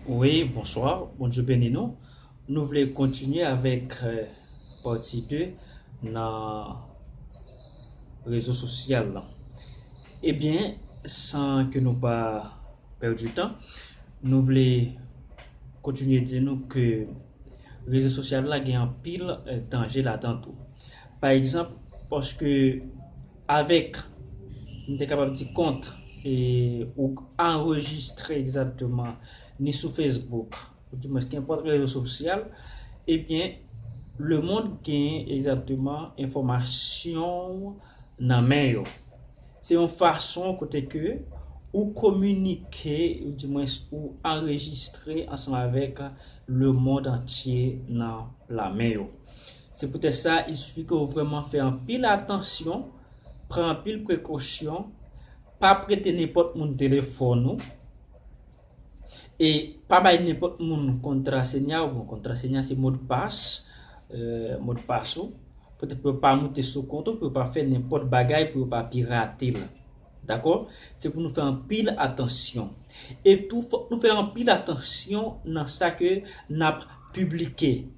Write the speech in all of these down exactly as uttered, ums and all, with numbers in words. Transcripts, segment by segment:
Wi, bonswa, Bondye beni nou. Nou vle kontinye avèk eh, pati de nan rezo sosyal la. Ebyen, san ke nou pa pèdi tan, nou vle kontinye di nou ke rezo sosyal la gen anpil eh, danje ladan tou. Pa egzanp, paske avèk, m te kapab di kont, e ou anrejistre egzakteman ni sou Facebook, ou di mwens kenpòt rezo sosyal, ebyen, lemonn gen egzakteman enfòmasyon nan men yo. Se yon fason kote ke ou kominike, ou di mwens ou anrejistre ansanm avèk lemonn antye nan lamen yo. Se poutèt sa, il suffit ke ou vrèman fè anpil atansyon, pran anpil prekosyon, pa prete nenpòt moun telefòn ou, e pa bay nenpòt moun kontrasenya ou, bon, kontrasenya se modpas, eh, modpas ou, poutèt pou yo pa moute sou kont ou, pou yo pa fè nenpòt bagay, pou yo pa pirate l. Dakò? Se pou nou fè anpil atansyon. E tou, fòk nou fè anpil atansyon nan sa ke n ap piblike.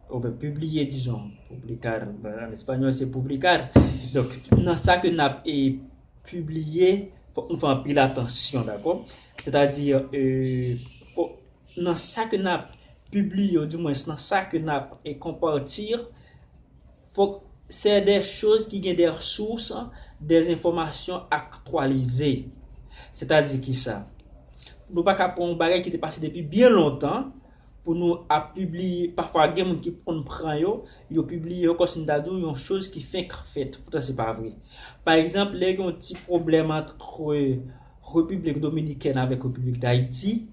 Oubyen pibliye, dizon. Publicar, an espanyòl, se publicar. Donk, nan sa ke n ap e, pibliye, fòk nou fè anpil atansyon, dakò? Sètadi, e, fòk nan sa ke n ap pibliye, ou di mwens nan sa ke n ap e, konpati, fòk se de choz ki gen de sous, de enfòmasyon aktyalize. Sètadi ki sa? Nou pa ka pran yon bagay ki te pase depi byen lontan, pou nou ap pibliye, pafwa gen moun ki konn pran yo, yo pibliye yo kòmsi m ta di w yon choz ki fenk fèt, poutan se pa vre. Pa egzanp, lè gen yon ti pwoblèm ant Repiblik Dominikèn avèk Repiblik Dayiti,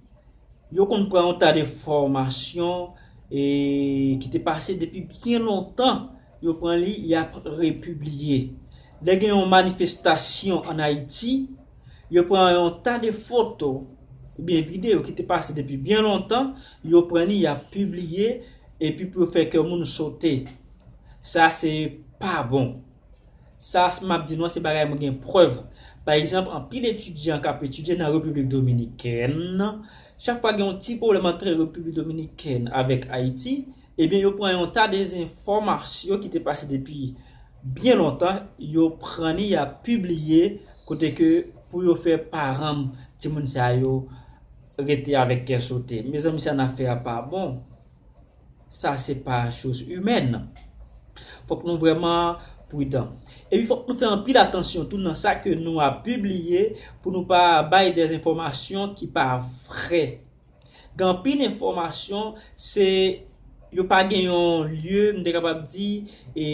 yo konn pran yon ta de enfòmasyon e, ki te pase depi byen lontan, yo pran li, y ap repibliye. Lè gen yon manifestasyon ann Ayiti, yo pran yon ta de foto oubyen videyo ki te pase depi byen lontan, yo pran li, y ap pibliye, epi pou yo fè kè moun sote. Sa se pa bon. Sa m ap di nou an, se bagay mwen gen prèv. Pa egzanp, anpil etidyan k ap etidye nan Repiblik Dominikèn, chak fwa gen yon ti pwoblèm ant Repiblik Dominikèn avèk Ayiti, ebyen, yo pran yon ta de enfòmasyon ki te pase depi byen lontan, yo pran li, y ap pibliye, kote ke pou yo fè paran timoun sa yo rete avèk kè sote. Mezanmi, sa n ap fè a pa bon. Sa se pa choz imèn. Fòk nou vrèman pridan. Epi fòk nou fè anpil atansyon tou nan sa ke nou ap pibliye pou nou pa bay de enfòmasyon ki pa vrè. Gen anpil enfòmasyon, se yo pa gen yon lye, m te kapab di, e,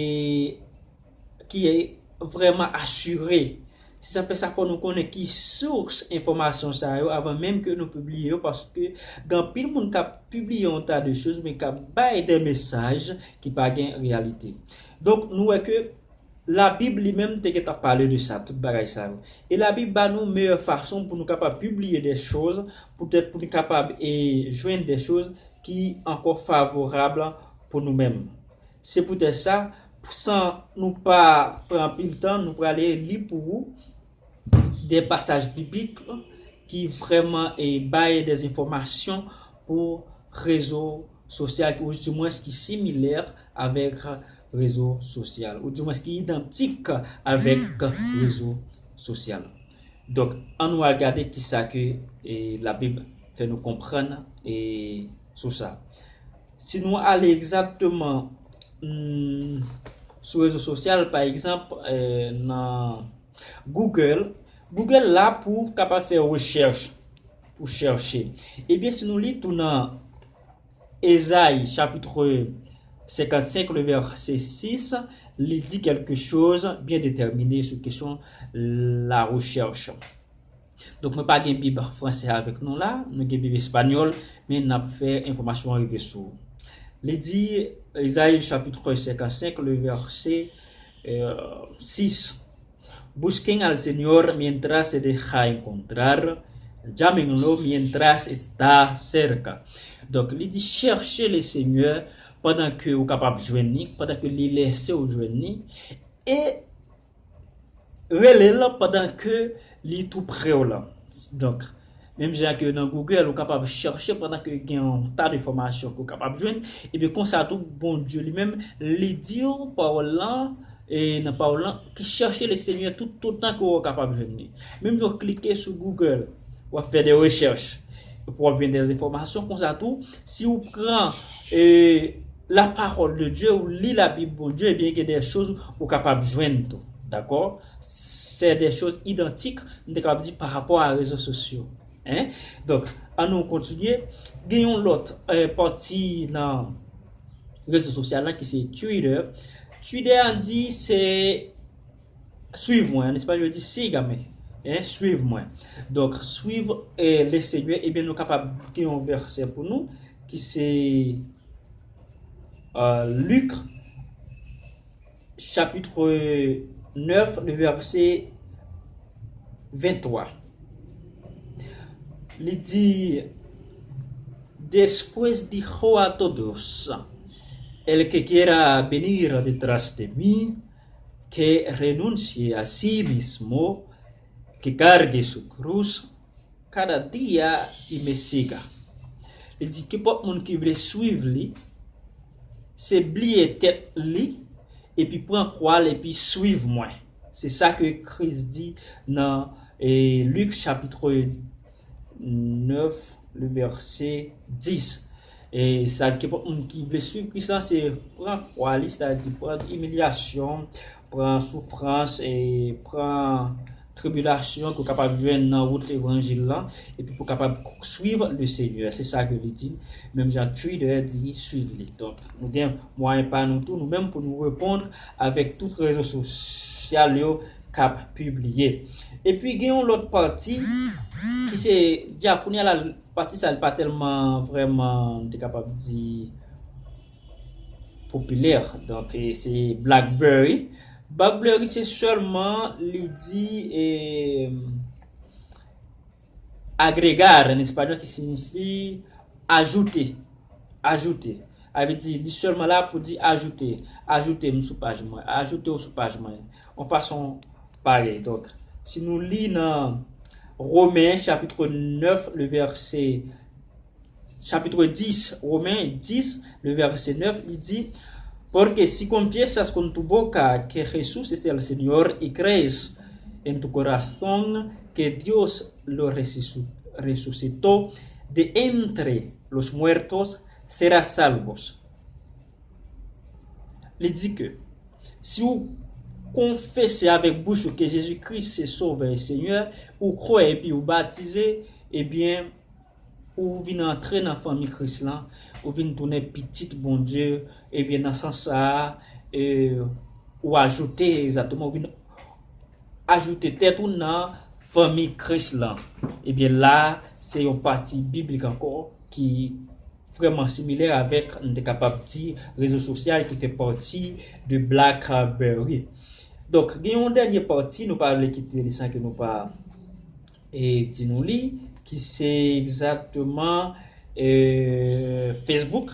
ki vrèman asire. Se sa k fè sa fò nou konnen ki sous enfòmasyon sa yo avan menm ke nou pibliye yo, paske gen anpil moun k ap pibliye yon ta de choz, men k ap bay de mesaj ki pa gen reyalite. Donk, nou wè ke Labib li menm te gentan pale de sa, tout bagay sa yo. E Labib ba nou meyè fason pou nou kapab pibliye de choz, poutèt pou nou kapab e jwenn de choz ki ankò favorab pou nou menm. Se poutèt sa, san nou pa pran anpil tan, nou prale li pou ou de pasaj biblik ki vrèman e bay de enfòmasyon pou rezo sosyal, ou di mwens ki similè avèk rezo sosyal, ou di mwens ki idantik avèk rezo sosyal. Donk, ann nou al gade kisa ke e, Labib fè nou konprann e, sou sa. Si nou ale egzakteman mm, sou rezo sosyal, pa egzanp, e, nan Google, Google la pou kapab fè rechèch, pou chèche. Ebyen, si nou li tou nan Ezayi, chapitre cinquante-cinq, le verset six, li di quelque chose bien déterminé sou kesyon la rechèch. Donk, mwen pa gen Bib franse avèk nou la, nou gen Bib espanyòl, men n ap fè enfòmasyon an rive sou ou. Li di, Ezayi chapitre cinquante-cinq, le verset euh, six. Busquen al Señor mientras se deja encontrar, llámenlo mientras está cerca. Donk, li di, chèche le Senyè pandan ke ou kapab jwenn li, pandan ke li lese ou jwenn li, e rele l pandan ke li tou pre w lan. Donk, Menm jan ke nan Google, ou kapab chèche pandan ke gen yon ta de enfòmasyon ke ou kapab jwenn, ebyen konsa tou, Bondye li menm, li di w pawòl lan, e nan pawòl lan, ki chèche le Senyè tout otan ke w kapab jwenn li. Menm jan w klike sou Google, w ap fè de rechèch, pou w ap jwenn de enfòmasyon konsa tou, si w pran, e, la parole de Dieu, ou li Labib Bondye, ebyen, gen de choz ou kapab jwenn tou. Dakò? Se de choz idantik, m te kapab di, pa rapò a rezo sosyo. Hein? Donk, ann nou kontinye. Gen yon lòt, eh, pati nan rezo sosyal la ki se Twitter. Twitter an di se suiv mwen, an espanyòl yo di sígame, hein, suiv mwen. Donk, suiv, eh, le Senyè, ebyen, nou kapab gen yon vèsè pou nou ki se, euh, Lik, chapitre neuf, le verset vingt-trois. Li di, Después dijo a todos, el que quiera venir detrás de mí, que renuncie a sí mismo, que cargue su cruz cada día y me siga. Li di, kenpòt moun ki vle suiv li, se bliye tèt li, epi pran kwa l, epi suiv mwen. Se sa ke Kris di nan, eh, Lik chapitre neuf, le verset dix. E sa di ke pou moun ki vle suiv Kris la, se pran kwa li, sètadi pran imilyasyon, pran soufrans, e pran tribilasyon ke w kapab jwenn nan wout levanjil lan, epi pou w kapab suiv le Senyè. Se sa ke li di, menm jan Twitter di suiv li. Donk, nou gen mwayen pa nou tou, nou menm pou nou reponn avèk tout rezo sosyal yo k ap pibliye. Epi gen yon lòt pati ki se, dja kounye a la, pati sa li pa tèlman vrèman, m te kapab di, popilè. Donk, e, se BlackBerry. BlackBerry se sèlman li di, e, agregar en español ki siyifi ajoute. Ajoute. Sa vle di, li sèlman la pou di ajoute. Ajoute m sou paj mwen. Ajoute w sou paj mwen. Yon fason parèy. Donk, si nou li nan Romen chapitre neuf, le verset, chapitre dix, Romen dix, le verset neuf, li di, Porque si confiesas con tu boca que Jesús es el Señor y crees en tu corazón que Dios lo resuci-, resucitó de entre los muertos, serás salvos. Li di ke si w konfese avèk bouch ou ke Jezi Kris se Sovè e Senyè, ou kwè epi ou batize, ebyen, ou vin antre nan fanmi Kris lan, ou vin tounen pitit Bondye, ebyen, nan sans sa a, e, ou ajoute, egzakteman, ou vin ajoute tèt ou nan fanmi Kris lan. Ebyen, la, se yon pati biblik ankò ki vrèman similè avèk, n te kapab di, rezo sosyal ki fè pati de BlackBerry. Donk, gen yon dènye pati, nou pa vle kite li san ke nou pa, e, di nou li, ki se egzakteman, e, Facebook.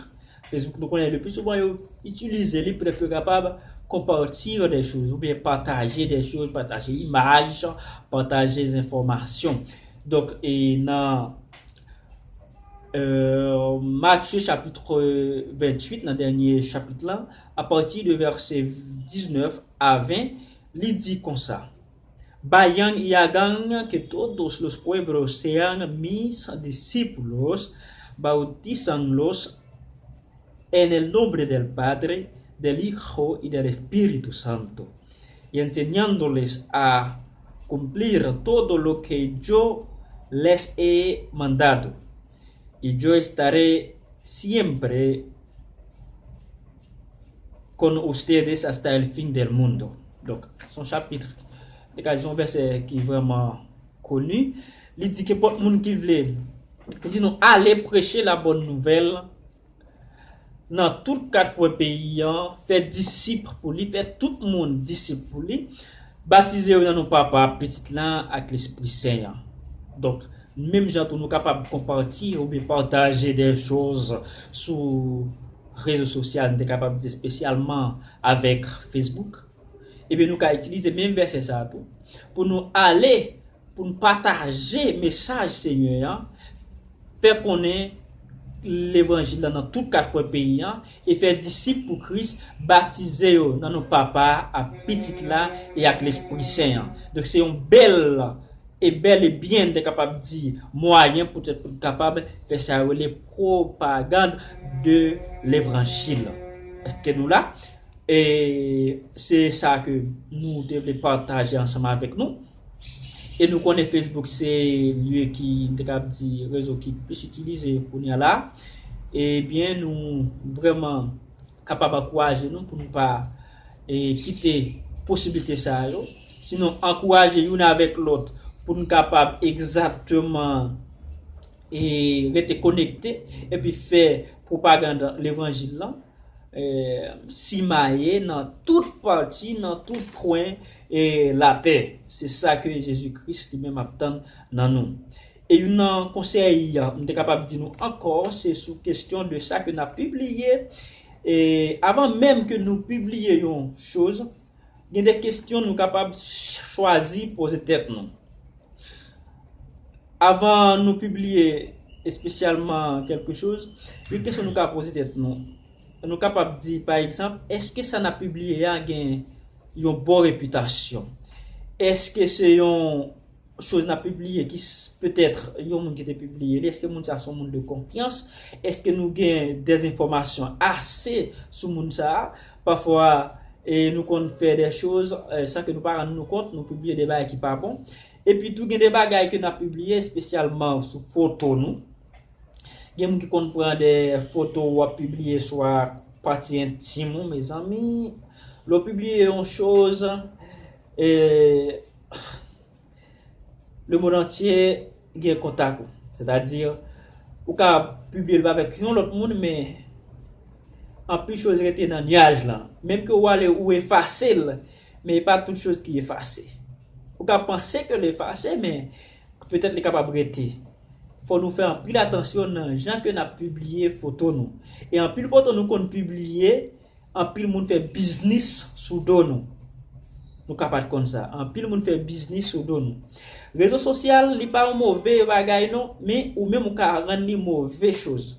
Facebook, nou konnen le pli souvan yo itilize li poutèt yo kapab konpati de choz oubyen pataje de choz, pataje imaj, pataje enfòmasyon. Donk, e nan, euh, Matye chapitre vingt-huit, nan dènye chapit la, apati de vèsè diznèf a ven, li di konsa, Vayan y hagan que todos los pueblos sean mis discípulos, bautizándolos en el nombre del Padre, del Hijo y del Espíritu Santo, y enseñándoles a cumplir todo lo que yo les he mandado. Y yo estaré siempre con ustedes hasta el fin del mundo. Donk, se yon chapit, te ka di se yon vèsè ki vrèman koni. Li di ke kenpòt moun ki vle, li di nou, ale preche la bonne nouvelle nan tout kat kwen peyi an, fè disip pou li, fè tout moun disip pou li, batize yo nan non Papa, Pitit lan ak Lespri Sen an. Donk, menm jan tou nou kapab konpati oubyen pataje de choz sou rezo sosyal, nou te kapab di espesyalman avèk Facebook, ebyen nou ka itilize menm vèsè sa a tou pou nou ale pou n pataje mesaj Senyè a, fè konnen levanjil la nan tout kat kwen peyi a, e fè disip pou Kris, batize yo nan non Papa a, ak Pitit la, e ak Lespri Sen an. Donk, se yon bèl e bèl e byen, n te kapab di, mwayen poutèt pou n kapab fè sa yo rele pwopagann de levanjil. Èske nou la? E se sa ke nou te vle pataje ansanm avèk nou. E nou konnen Facebook se lye ki, n te kapab di, rezo ki plis itilize kounye a la. Ebyen, nou vrèman kapab ankouraje nou pou nou pa, e, kite posiblite sa yo. Sinon, ankouraje youn avèk lòt pou nou kapab egzakteman, e, rete konekte epi fè pwopagann levanjil lan, e, simaye nan tout pati, nan tout kwen, e, latè. Se sa ke Jezi Kris li menm ap tann nan nou. E youn nan konsèy, m te kapab di nou ankò, se sou kesyon de sa ke n ap pibliye. E avan menm ke nou pibliye yon choz, gen de kesyon nou kapab chwazi poze tèt nou. Avan nou pibliye espesyalman kèlke choz, gen kesyon nou ka poze tèt nou. Nou kapab di, pa egzanp, èske sa n ap pibliye a gen yon bon repitasyon? Èske se yon choz n ap pibliye ki s-, petèt yon moun ki te pibliye li, èske moun sa a se yon moun de konfyans? Èske nou gen dèzenfòmasyon ase sou moun sa a? Pafwa, e, nou konn fè de choz, e, san ke nou pa rann nou kont, nou pibliye de bagay ki pa bon. Epi tou, gen de bagay ke n ap pibliye espesyalman sou foto nou. Gen moun ki konn pran de foto w ap pibliye swa pati entim ou, mezanmi. Lè w pibliye yon choz, e, lemonn antye gen kontak ou. Sètadi, ou ka pibliye l avèk yon lòt moun, men anpil choz rete nan nyaj lan. Menm ke ou ale, ou efase l, men e pa tout choz ki efase. Ou ka panse ke l efase, men petèt li kapab rete. Fò nou fè anpil atansyon nan jan ke n ap pibliye foto nou. E anpil foto nou konn pibliye, anpil moun fè biznis sou do nou. Nou ka pa t konn sa. Anpil moun fè biznis sou do nou. Rezo sosyal, li pa yon move bagay non, men ou menm ou ka rann li move choz.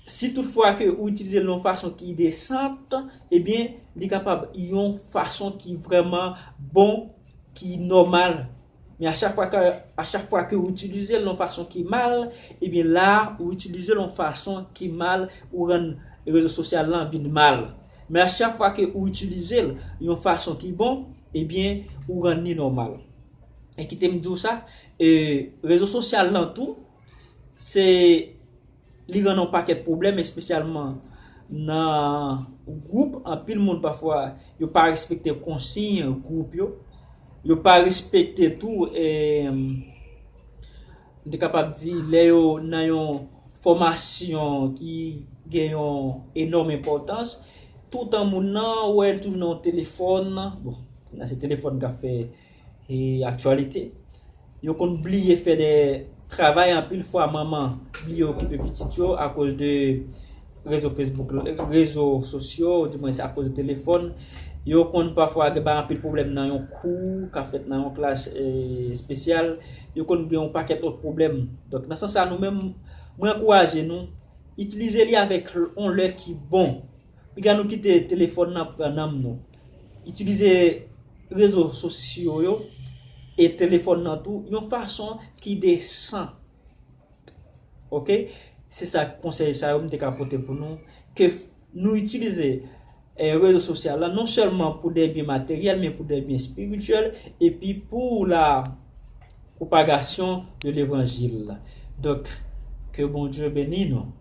Si toutfwa ke ou itilize l yon fason ki desant, ebyen, li kapab yon fason ki vrèman bon, ki nòmal. Men a chak fwa ke, a chak fwa ke ou itilize l yon fason ki mal, ebyen la, ou itilize l yon fason ki mal, ou rann rezo sosyal lan vin mal. Men a chak fwa ke ou itilize l yon fason ki bon, ebyen, ou rann li nòmal. E kite m di w sa, e, rezo sosyal lan tou, se li rann yon pakèt pwoblèm, espesyalman nan gwoup. Anpil moun pafwa, yo pa respekte konsiy gwoup yo. Yo pa respekte tou, e, m te kapab di, lè yo nan yon fòmasyon ki gen yon enòm enpòtans, toutan moun nan, ou wè l toujou nan yon telefòn. Bon, la se telefòn k ap fè e aktyalite. Yo konn bliye fè de travay, anpil fwa manman bliye okipe pitit yo akoz de rezo Facebook, rezo sosyo, di mwen se akoz de telefòn. Yo konn pafwa gen bay anpil pwoblèm nan yon kou k ap fèt nan yon klas, e, espesyal. Yo konn gen yon pakèt lòt pwoblèm. Donk, nan sans sa, nou menm, mwen ankouraje nou, itilize li avèk yon lè ki bon. Piga nou kite telefòn nan pran nanm nou. Itilize rezo sosyo yo e telefòn nan tou yon fason ki desan. Oke? Se sa, konsèy sa yo m te ka pote pou nou. Ke nou itilize, e, rezo sosyal la non sèlman pou de byen materyèl, men pou de byen espirityèl, epi pou la pwopagasyon de levanjil la. Donk, ke Bondye beni nou.